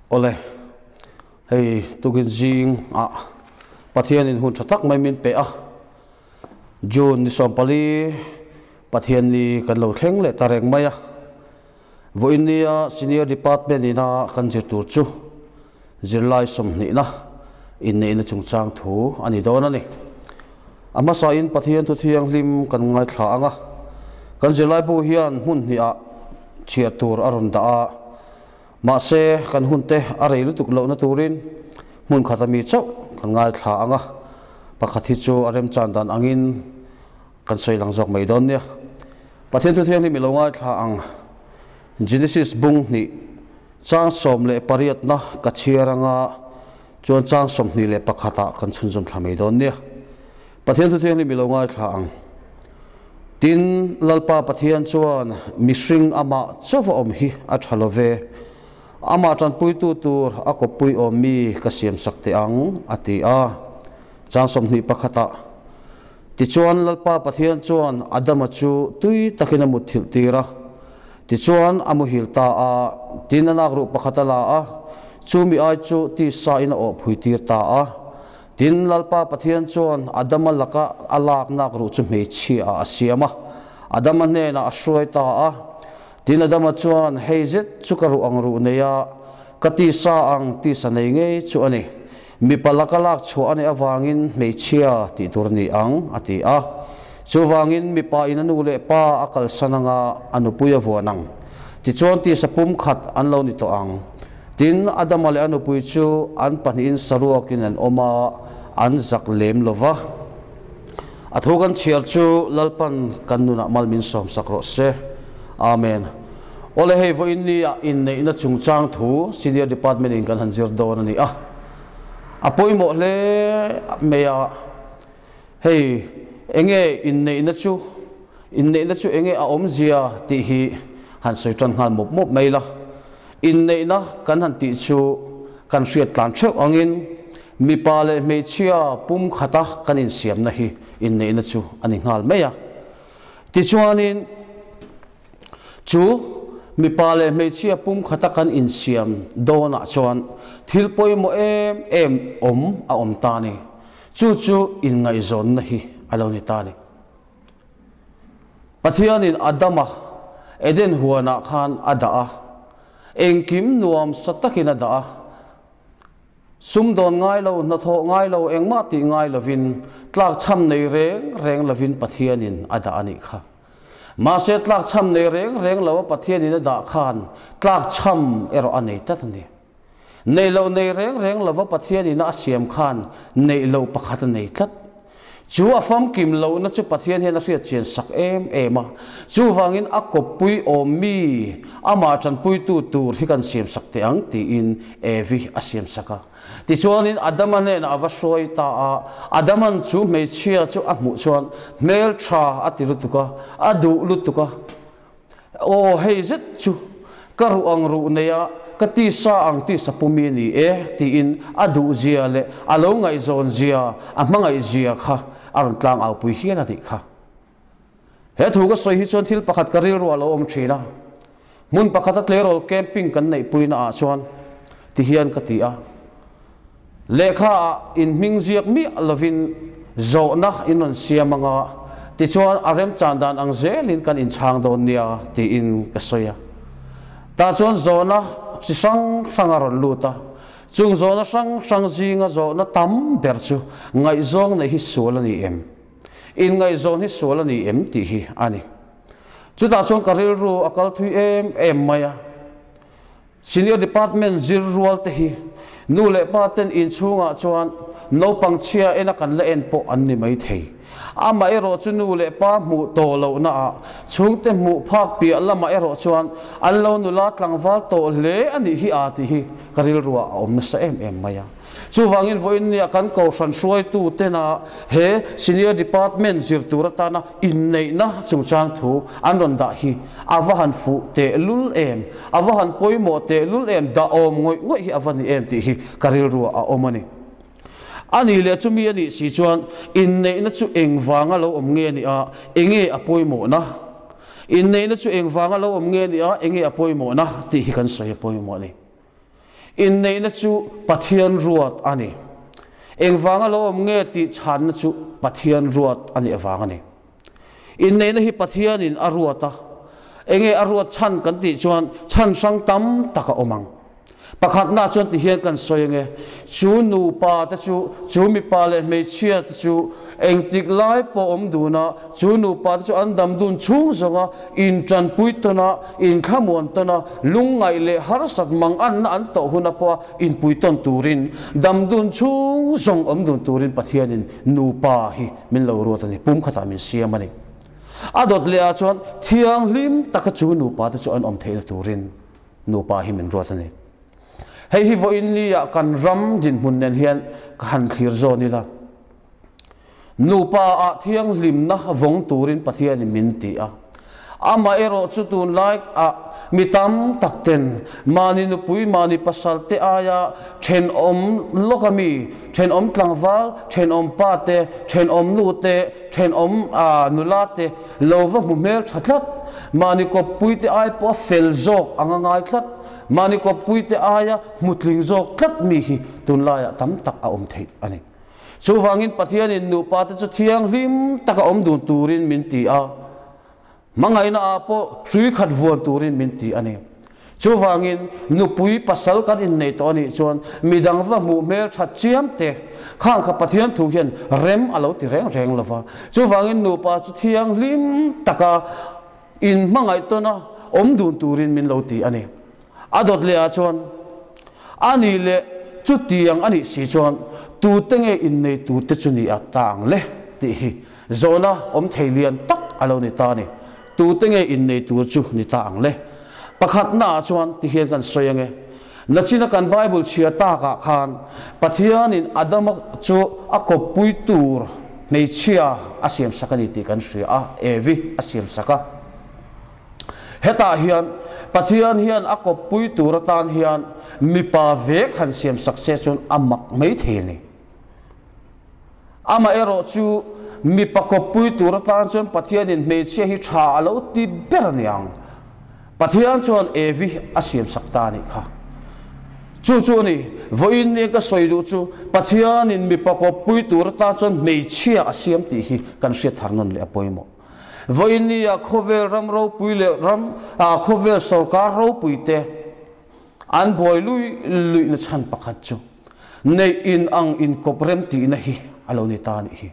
Awle, hei tukin zing ah Pathian in hun tha tak mai min pe a, June ni 14 Pathian ni kan lo thleng leh ta reng mai a, vawiin nia Senior Department ina kan zir tur chu zirlai 20 na inneihna chungchang thu a ni dawn a ni. A hmasa in Pathian thu thianghlim kan ngaithla ang a, kan zirlai bu hian hmun hnih ah chhiar tur a rawn dah a, mahse kan hun te a rei lutuk lohna turin hmun khat ami chauh kan ngaithla ang a, pakhat hi chu a remchan dan angin kan sawi lang zawk mai dawn nia. Pathian thu thianghlim i lo ngaithla ang. Genesis bung hnih chang 18 na ka chhiar anga chuan chang 21 ah kan chhunzawm thla mai dawn nia. Pathian thu thianghlim i lo ngaithla ang. Tin, Lalpa Pathian chuan mihring amah chauha awm hi a tha lo ve. Amah tanpuitu tur a kawppui awm mi ka siamsak teh ang, a ti a. Chang 21 ah Tichuan Lalpa Pathian chuan Adama chu tui takin a mutthilh tir a. Tichuan a muhil ta a, tin a nakruh pakhat a la a, chu mi ai chu tisa in a awhphui tir ta a. Tin Lalpa Pathian chuan Adama laka a lak nakruh chu hmeichhia ah a siam a, Adama hnenah a hruai ta a. Tin Adama chuan, Hei zet chu ka ruh ang ruh nei a, ka tisa ang tisa nei ngei chu a ni. Mipa laka lak chhuah a nih avangin hmeichhia tih tur a ni ang, a ti a. Chuvangin mipa in a nu leh pa a kalsan anga a nupui a vuan ang. Tichuan tisa pum khat an lo ni tawh ang. Tin, Adama leh a nupui chu an pahnihin saruakin an awm a, an zak lem lo va. A thu kan chhiar chu Lalpan kan nunah mal min sawmsak rawh se. Amen. Awle hei vawiin nia inneihna chungchang thu Senior Department in kan han zir dawn a ni a. A pawimawh hle mai a, hei enge inneihna chu, inneihna chu enge a awmzia tih hi han sawi tan nghal mawp mawp mai la. Inneihna kan han tih chu kan hriat tlan theuh angin mipa leh hmeichhia pum khata kan insiamna hi inneihna chu a ni nghal mai a. Tichuanin chu mipa leh hmeichhia pum khata kan insiam dawnah chuan thil pawimawh em em awm a awm ta a ni. Chu chu inngaihzawnna hi a lo ni ta a ni. Pathianin Adama Eden huanah khan a dah a, engkim nuam sa takin a dah a. Sumdawn ngai lo, hnathawh ngai lo, engmah tih ngai lovin, tlakchham nei reng reng lovin Pathianin a dah a nih kha. Mahse tlakchham nei reng reng lo a Pathianin a dah khan tlakchham erawh a nei tlat a ni. Neih loh nei reng reng lova Pathianin a siam khan neih loh pakhat a nei tlat. Chu a famkim lohna chu Pathian hian a hriat chian sak em em a. Chuvangin a kawppui awm mi, amah tanpuitu tur hi kan siam sak teh ang tiin Evi a siam sak a. Tichuanin Adama hnenah a va hruai ta a, Adaman chu hmeichhia chu a hmuh chuan hmel tha a ti lutuk a, a duh lutuk a. Aw, hei zet chu ka ruh ang ruh nei a, ka tisa ang tisa pumi a ni e, tiin a duhzia leh a lo ngaihzawnzia, a hmangaihzia kha a rawn tlang aupui hial a nih kha. He thu ka sawi hi chuan thil pakhat ka rilru a lo awm thin a, hmun pakhata tleirawl camping kan neihpuina ah chuan ti hian ka ti a, Lehkha ah in hming ziak miah lovin zawhna in rawn siam anga, tichuan a remchan dan ang zelin kan inchhang dawn nia tiin ka sawi a. Tah chuan zawhna chi hrang hrang a rawn lut a, chung zawhna hrang hrang zinga zawhna tam ber chu ngaihzawng neih hi sual a ni em? Inngaihzawn hi sual a ni em tih hi a ni. Chutah chuan ka rilru a kal thui em em mai a. Senior Department zir rual te hi nu leh pa ten inchhungah chuan naupang chhia ena kan la en pawh an ni mai thei. Amah erawh chu nu leh pa hmuh tawh lohna ah chhungte hmuh phak piah lamah erawh chuan an lo nula tlangval tawh hle a nih hi a tih hi ka rilruah a awm nasa em em mai a. Chuvangin vawiin nia kan kohhran hruaitu tena he Senior Department zir tur atana inneihna chungchang thu an rawn dah hi a va han fuh tehlul em, a va han pawimawh tehlul em, dah awm ngawih ngawih hi a va ni em tih hi ka rilruah a awm a ni. A nih leh chumi a nih si chuan inneihna chu engvanga lo awm nge a nih a, enge a pawimawhna? Inneihna chu engvanga lo awm nge a nih a, enge a pawimawhna tih hi kan sawi a pawimawh a ni. Inneihna chu Pathian ruat a ni. Engvanga lo awm nge tih chhanna chu Pathian ruat a nih avang a ni. Inneihna hi Pathianin a ruat a, enge a ruat chhan kan tih chuan chhan hrang tam tak a awm ang. Pakhatna chuan ti hian kan sawi ange, chu nupa te chu, chu mipa leh hmeichhia te chu engtik lai pawh awm dun a, chu nupa te chu an dam dun chhung zawnga intanpui tawn a, inthlamuan tawn a, lungngaih leh harsat mang anna an tawh huna pawha inpui tawn turin, dam dun chhung zawng awm dun turin Pathianin nupa hi min lo ruat a ni, pumkhatah min siam a ni. A dawt leh ah chuan thianghlim taka chu nupa te chu an awm theihna turin nupa hi min ruat a ni. Hei hi vawiin ni ah kan ram dinhmun nen hian ka han thlir zawn ila. Nupa ah thianghlimna vawng turin Pathianin min ti a. Amaherawh chu tunlai ah mi tam tak ten mahni nupui mahni pasal te aia thenawm lawk a mi, thenawm tlangval, thenawm pa te, thenawm nu te, thenawm nula te lo va hmu hmel tha tlat, mahni kawppui te ai pawh a fel zawk ang a ngai tlat, mahni kawppui te aia hmutling zawk tlat mi hi tunlaiah tam tak a awm theih a ni. Chuvangin Pathianin nupa te chu thianghlim taka awm dun turin min ti a, hmangaihna ah pawh hrui khat vuan turin min ti a ni. Chuvangin nupui pasal kan innei tawh a nih chuan midang va hmuh hmel that chiam te khang kha Pathian thu hian rem a lo ti reng reng lo va. Chuvangin nupa chu thianghlim taka in hmangaih tawn a awm dun turin min lo ti a ni. A dawt leh ah chuan a nih leh chutiang a nih si chuan tute nge innei tute chu ni a ta ang le tih hi zawhna awm thei lian tak a lo ni ta a ni. Tute nge innei tur chu ni ta ang le? Pakhatna ah chuan ti hian kan sawi ange. Nachina kan Bible chhiar tak ah khan Pathianin Adama chu a kawppui tur hmeichhia a siamsak a ni tih kan hria a, Evi a siamsak a. Hetah hian Pathian hian a kawppui tur atan hian mipa vek han siam sak se chuan a mak mai thei a ni. Amaherawh chu mipa kawppui tur atan chuan Pathianin hmeichhia hi tha a lo ti ber a ni ang. Pathian chuan Evi a siam sak ta a nih kha. Chu chu a ni, vawiin nia ka sawi duh chu Pathianin mipa kawppui tur atan chuan hmeichhia a siam tih hi kan hriat thar nawn leh a pawimawh. Vawinia khawvel ram ropui leh ram khawvel sorkar ropui te an buai lui luihna chhan pakhat chu neih in ang inkawp rem tihna hi a lo ni ta a nih hi.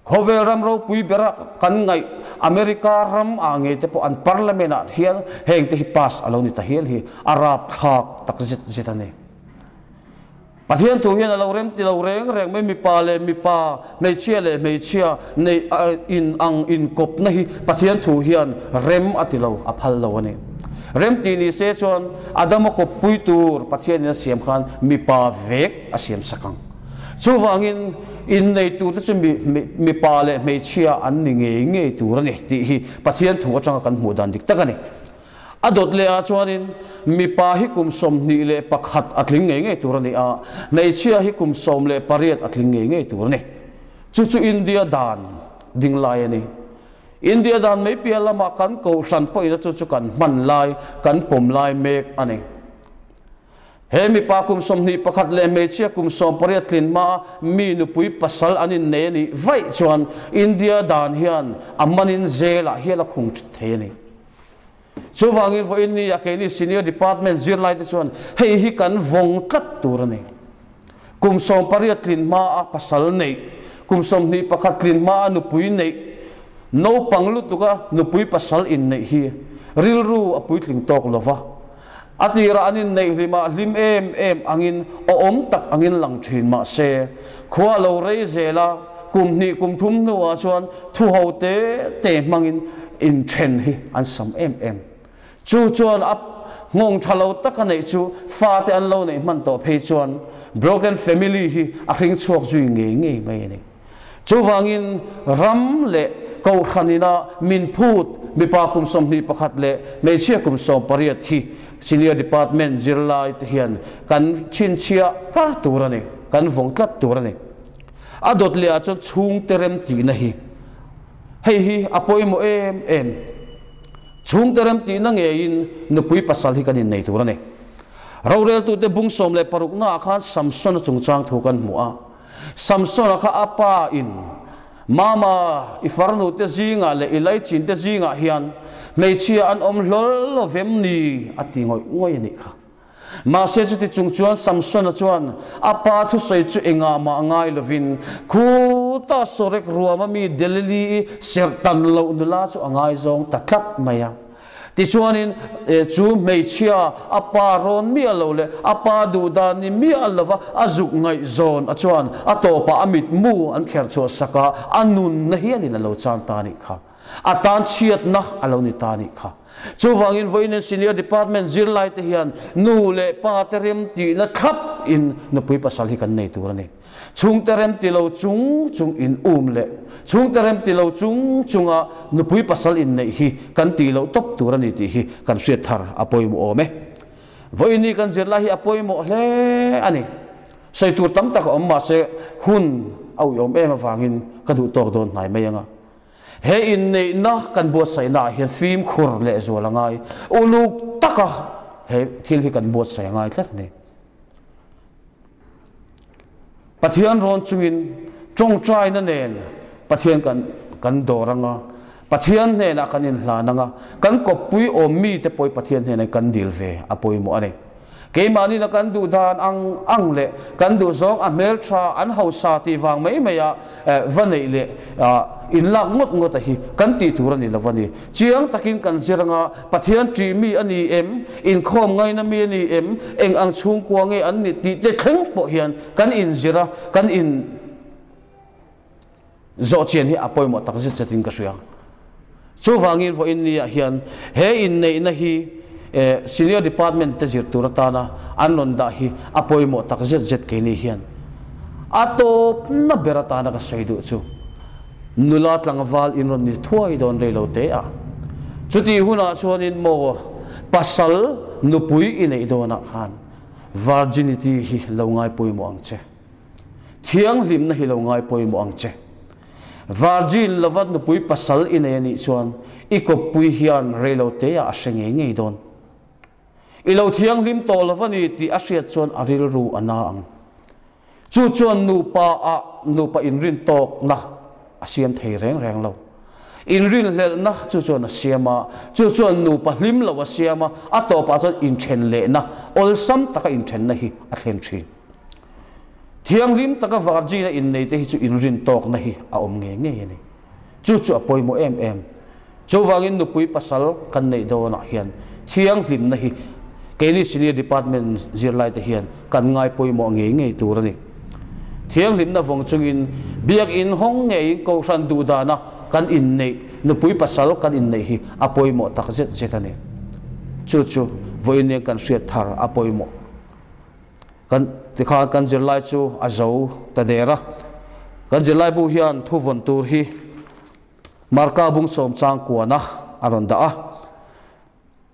Khawvel ram ropui bera kan ngaih America ram ah ngei te pawh an parliament ah hian heng te hi pass a lo ni ta hial hi a rapthlak tak zet zet a ni. Pathian thu hian a lo rem ti lo reng reng mai, mipa leh mipa, hmeichhia leh hmeichhia neih in ang inkawpna hi Pathian thu hian rem a ti lo, a phal lo a ni. Rem tih ni se chuan Adama kawppui tur Pathianin a siam khan mipa vek a siam sak ang. Chuvangin innei turte chu mipa leh hmeichhia an ni ngei ngei tur a ni tih hi Pathian thu atanga kan hmuh dan dik tak a ni. A dawt leh ah chuanin mipa hi kum 21 a tling ngei ngei tur a ni a, hmeichhia hi kum 18 a tling ngei ngei tur a ni. Chu chu India dan ding lai a ni. India dan mai piah lamah kan kohhran pawhin a chu chu kan hman lai, kan pawm lai mek a ni. He mipa kum 21 leh hmeichhia kum 18 tlin hmaa mi nupui pasal an innei a nih vaih chuan India dan hian a manin zelah hial a khung thei a ni. Chuvangin vawiin ni a keini Senior Department zirlaite chuan hei hi kan vawng tlat tur a ni. Kum 18 tlin hmaa pasal neih, kum 21 tlin hmaa nupui neih, naupang lutuka nupui pasal inneih hi rilru a puitling tawk lo va. A tirah an inneih hlimah hlim em em angin awm tak angin lang thin mah se, khua lo rei zel a, kum hnih kum thum hnuah chuan thuho te te hmangin inthen hi an sam em em. Chu chuan a nghawng tha lo tak a neih chu fate an lo neih hman tawh phei chuan broken family hi a hring chhuak zui ngei ngei mai a ni. Chuvangin ram leh kohhran ina min phut mipa kum 21 leh hmeichhia kum 18 hi Senior Department zirlai te hian kan chhinchhiah kar tur a ni, kan vawng tlat tur a ni. A dawt leh ah chuan chhungte rem tihna hi hei hi a pawimawh em em. Chhungte rem tihna ngeiin nupui pasal hi kan innei tur a ni. Roreltute bung 16 naah khan Samsona chungchang thu kan hmu a. Samsona kha a pa in, Mama, i farnute zingah leh i laichin te zingah hian hmeichhia an awm hlawl lo vem ni? a ti ngawih ngawih a nih kha. Mahse chuti chung chuan Samsona chuan a pa thusawi chu engah mah ngai lovin khutah Sorek ruama mi Delili-i serhtan loh nula chu a ngaizawng ta tlat mai a. Tichuanin chu hmeichhia a pa rawn miah lo leh a pa duhdan ni miah lova a zuk ngaihzawn a chuan a tawpah a mitmu an kher chhuah sak a, a nunna hianin a lo chan ta nih kha. A tan chhiatna a lo ni ta nih kha. Chuvangin vawiin Senior Department zirlaite hian nu leh pa te rem tihna thlap in nupui pasal hi kan nei tur a ni. Chhungte rem ti lo chung chung in um leh chhungte rem ti lo chung chunga nupui pasal inneih hi kan tih loh tawp tur a ni tih hi kan hriat thar a pawimawh awm e. Vawiin ni kan zirlai hi a pawimawh hle a ni. Sawi tur tam tak a awm mahse hun a uiawm em avangin ka duh tawk dawn hnai mai anga. He inneihna kan buatsaihna ah hian fimkhur leh zual a ngai. Uluk taka he thil hi kan buatsaih a ngai tlat a ni. Pathian rawn chungin tawngtaina nen Pathian kan kan dawr anga, Pathian hnenah kan inhlan anga, kan kawppui awm mite pawh Pathian hnenah kan dil ve a pawimawh a ni. Keimahni na kan duh dan ang ang leh kan duh zawng a hmeltha an hausa tih vang mai maia va neih leh inlak ngawt ngawt a hi kan tih tur a ni lo a ni. Chiang takin kan zir anga Pathian ṭih mi a ni em, inkhawm ngaina mi a ni em, eng ang chhungkua nge an nih tih te thleng pawh hian kan inzir a, kan in zawh chian hi a pawimawh tak zet zetin ka hria. Chuvangin vawiin niah hian he inneihna hi Senior Department te zir tur atana an rawn dah hi a pawimawh tak zet zet keini hian a tawpna ber atana ka sawi duh chu. Nula tlangval in rawn ni thuai dawn rei lo te a. Chutih hunah chuanin maw pasal nupui i neih dawnah khan virginity hi lo ngai pawimawh ang che. Thianghlimna hi lo ngai pawimawh ang che. Virgin lova nupui pasal i nei a nih chuan i kawppui hian rei lo te ah a hre ngei ngei dawn. I lo thianghlim tawh lo a ni tih a hriat chuan a rilru a na ang. Chu chuan nupa ah nupa inrintawkna a siam thei reng reng lo. Inrinhlelhna chu chuan a siam a, chu chuan nupa hlim lo a siam a, a tawpah chuan inthen lehna, awlsam taka inthenna hi a thlen thin. Thianghlim taka virgin a inneite hi chu inrintawkna hi a awm ngei ngei a ni. Chu chu a pawimawh em em. Chuvangin nupui pasal kan neih dawnah hian thianghlimna hi keini Senior Department zirlaite hian kan ngai pawimawh ngei ngei tur a ni. Thianghlimna vawng chungin biakinn hawng ngeiin kohhran duhdana kan inneih, nupui pasal kan inneih hi a pawimawh tak zet zet a ni. Chu chu vawiin kan hriat thar a pawimawh. Kan tikhan kan zirlai chu a zo ta der a. Kan zirlai bu hian thu vawn tur hi Marka bung sawm chang kuana a rawn dah a.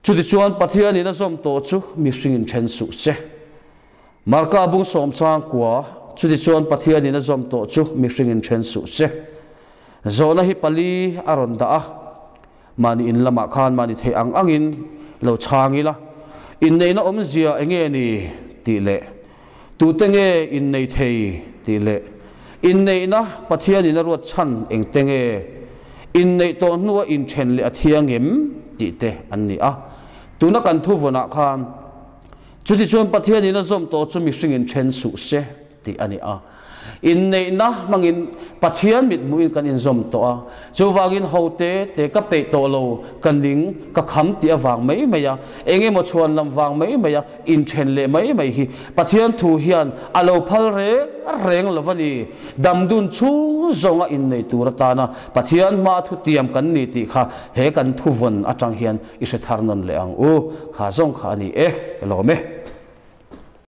Chutichuan Pathianin a zawm tawh chu mihringin then suh se. Marka bung sawm chang kua, Chutichuan Pathianin a zawm tawh chu mihringin then suh se. Zawhna hi pali a rawn dah a. Mahni in lamah khan mahni theih ang angin lo chhang ila, inneihna awmzia eng nge ni tih leh tute nge innei thei tih leh inneihna Pathianin a ruat chhan engte nge inneih tawh hnua inthen leh a thiang em tih te an ni a. Tuna kan thuvawnah khan chutichuan Pathianin a zawm tawh chu mihringin then suh se tih a ni a. Inneihna hmangin Pathian mithmuhin kan inzawm tawh a, chuvangin ho te te ka peih tawh lo, ka ning, ka kham tih avang mai mai a, eng emaw chhuan lam vang mai mai a inthen leh mai mai hi Pathian thu hian a lo phal reng reng lo a ni. Damdun chhung zawnga innei tur atana Pathian hmaa thutiam kan ni tih kha he kan thuvawn atang hian i hre thar nawn leh ang u. Kha zawng kha a ni e, ka lawm e.